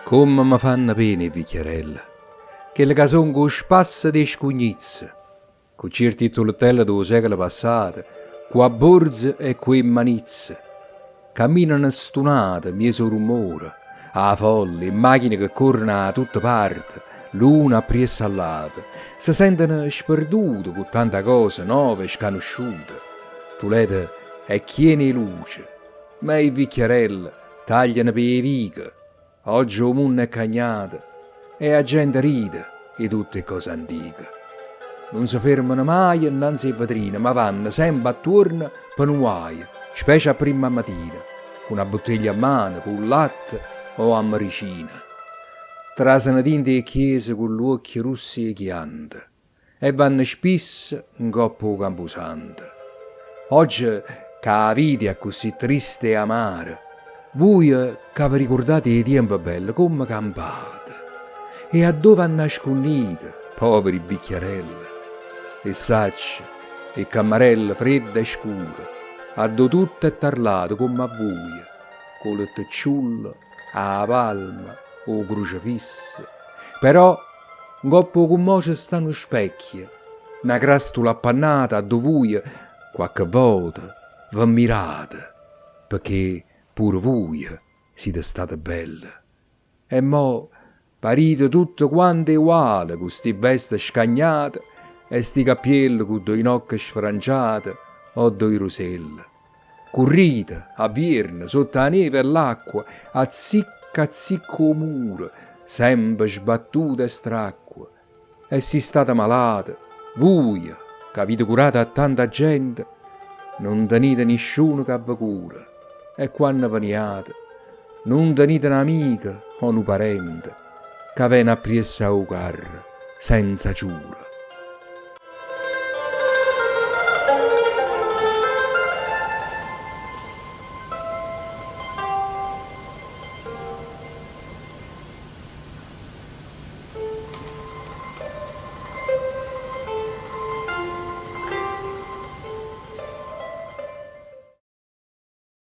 Comme me fanno pena 'e vicchiarelle, chelle ca songo 'o spasso d' 'e scugnizze, cu cierti tulettelle d' 'o secolo passato, cu 'a borza e cu 'e manizze. Camminano stunate mmiezo 'o rummore, 'a folla, 'e machine che corrono 'a tutte parte, l'una appriesso a ll'ata, se sentono sperdute cu tanta cosa nova e scanusciuta. Tuleto è chiena 'e luce, ma 'e vicchiarelle tagliano p' 'e viche. Ogge 'o munno è cagnato e 'a gente ride 'e tutt' 'e cose antiche. Nun se fermano maje 'nnanz' 'e vetrine, ma vanno sempe attuorno pe' nu guaio, specie a primma matina, cu na butteglia 'mmano, cu 'o latte o 'a mmericina. Traseno dint' 'e chiese cu ll'uocchie russe 'e chianto e vanno spisso 'ncopp' 'o campusanto. Ogge ca 'a vita è accussì triste e amara, vuje ca ve ricurdate 'e tiempe belle comme campate? E addò v'annascunnite, poveri vicchiarelle? E saccio, 'e cammarelle fredde e scure, addò tutto è tarlato comm' a vuje, cu 'o lettecciullo, 'a palma, 'o crucefisso. Però 'Ncopp' 'o cummò ce sta nu specchio, na crastula appannata addò vuje, quacche vota, ve mmirate, pecché pure vuje site state belle. E mo parite tutte quante eguale cu sti veste scagnate e sti cappielle cu ddoje nocche sfrangiate o ddoje ruselle. Currite, a vierno, sott' 'a neve e l'acqua, azzicca azzicca 'o muro, sempe sbattuta e stracqua. E si state malata, vuje, ch'avite curato a tanta gente, nun tenite nisciuno ca ve cura, e quanno ve ne jate, nun tenite n'amico o nu parente ca vene appriesso a 'o carro senza ciure.